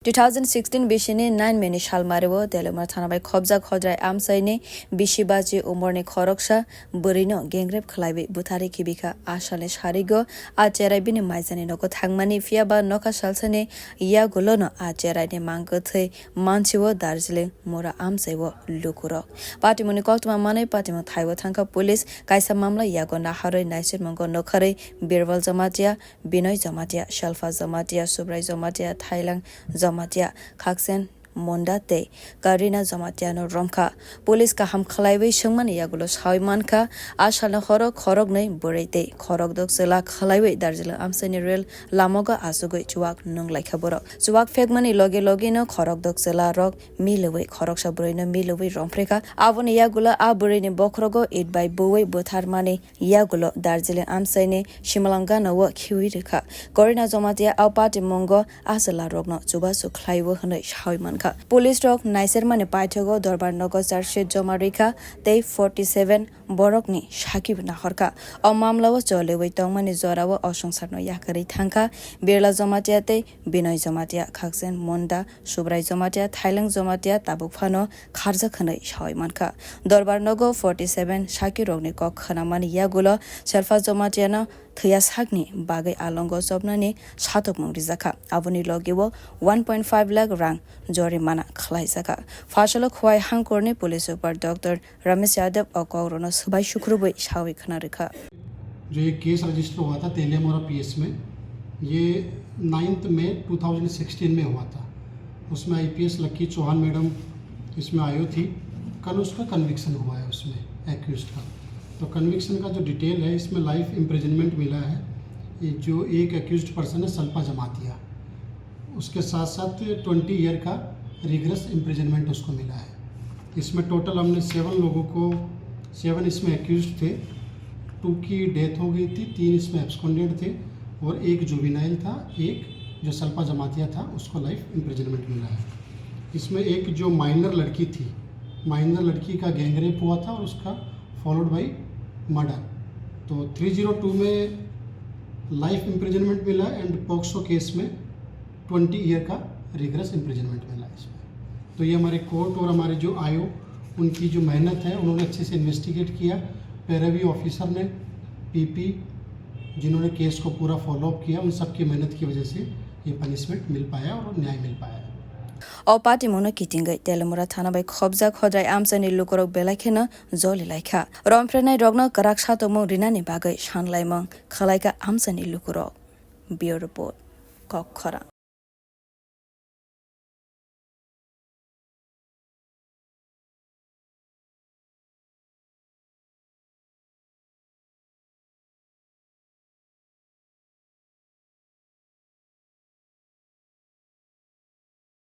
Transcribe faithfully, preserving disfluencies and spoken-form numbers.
Two thousand sixteen bisini nine May ni salmario Teliamura thana bai khobjak Hodrai amchaini bisi baji umorni khoroksa bwrwino gengrep khlaiwi bwtharwi khibikha. A salni sarigo a cherai bini maijani nogo thangmani, phiyaba nokha salsani yagulono a cheraini mang kwthwi mansiwo Darjeeling Mura amchaiwo lukurok. Patimungni koktwma manwi patimung thaiwi thangkha police. Kaisa mamla yago naharwi naisirmungo nukharwi Birbal Jamatia, Binoy Jamatia, Shelfa Jamatia, Subrai Jamatia, Thailang Jamatia, Khaksen Munda tei Karina Jamatiano romkha. Police kaham khlaiwi swngmani yagulo sawi mankha, a salni horo khoroknwi bwrwi tei khorokdok chwla khlaiwi Darjeeling amchaini rail lamogo achugwi chuwak nunglaikha borok. Chuwak phekmani loge logeno khorokdok chwlarok milwi khoroksa bwrwino milwi romphrekha. Aboni yagulo a bwrwini bokhorogo it bai buwi bwtharmani yagulo Darjeeling amchaini Simalangano o khiwi rwkha. Karina Jamatia a patimungo a chwlarokno chubachu khlaiwi hwnwi sawi mankha. Police rok naisermani paithago Dorbar nogo charge sheet joma rwkha tei forty seven borokni sakibo nahorkha. O mamlao choliwi tongmani jorao o swngcharno yakarwi thangkha Birla Jamatia tei Binoy Jamatia, Khaksen Munda, Subrai Jamatia, Thailang Jamatia tabuk phano kharjak hwnwi sawi mankha. Dorbar nogo forty seven sakirokni kok khwnamani yagulo Shelfa Jamatiano thwiya sakni bagwi alongo chopnani satokmung rijakha. Aboni logeo one point five lakh rang jorimana khlaijakha. Phasalo Khowai Hangkorni Police Super Doctor Ramesh Yadav o kokrokno swbai sukrubwi sawi khna rwkha. जो ये case register हुआ था तेलियामोरा पीएस में, ये नाइन्थ मई two thousand sixteen में हुआ था। उसमें आईपीएस लक्की चौहान मैडम इसमें आई थी। कल उसका कन्विक्शन हुआ है उसमें, एक्यूज का। तो कन्विक्शन का जो डिटेल है, इसमें लाइफ इम्प्रिजनमेंट मिला है। ये जो एक एक्यूज पर्सन है सल्पा जमातिया, उसके साथ साथ ट्वेंटी ईयर का रिगरस इम्प्रिजनमेंट उसको मिला है। इसमें टोटल हमने सेवन लोगों को, सेवन इसमें एक्यूज थे, टू की डेथ हो गई थी, तीन इसमें एब्सकॉन्डेड थे और एक जुवेनाइल था, एक जो सल्पा जमातिया था, उसको लाइफ इम्प्रिजनमेंट मिला है। इसमें एक जो माइनर लड़की थी, माइनर लड़की का गैंगरेप हुआ था और उसका फॉलोड बाय मर्डर। तो थ्री ज़ीरो टू में लाइफ इम्प्रिजनमेंट मिला एंड पॉक्सो केस में ट्वेंटी ईयर का रिगरस इम्प्रिजनमेंट मिला इसमें। तो ये हमारे कोर्ट और हमारे जो आईओ, उनकी जो मेहनत है, उन्होंने अच्छे से इन्वेस्टिगेट किया। पैरावी ऑफिसर ने, पीपी, जिन्होंने केस को पूरा फॉलो अप किया, उन सब की मेहनत की वजह से ये पनिशमेंट मिल पाया और न्याय मिल पाया। O patimungno kitingwi Teliamura thana bai khobjak Hodrai amchaini lukurok belai kheno joli laikha. Romphrennai rokno kwrak satokmung rinani bagwi sanlaimung khwlaikha amchaini lukurok. Bureau Report, Kok Khorang.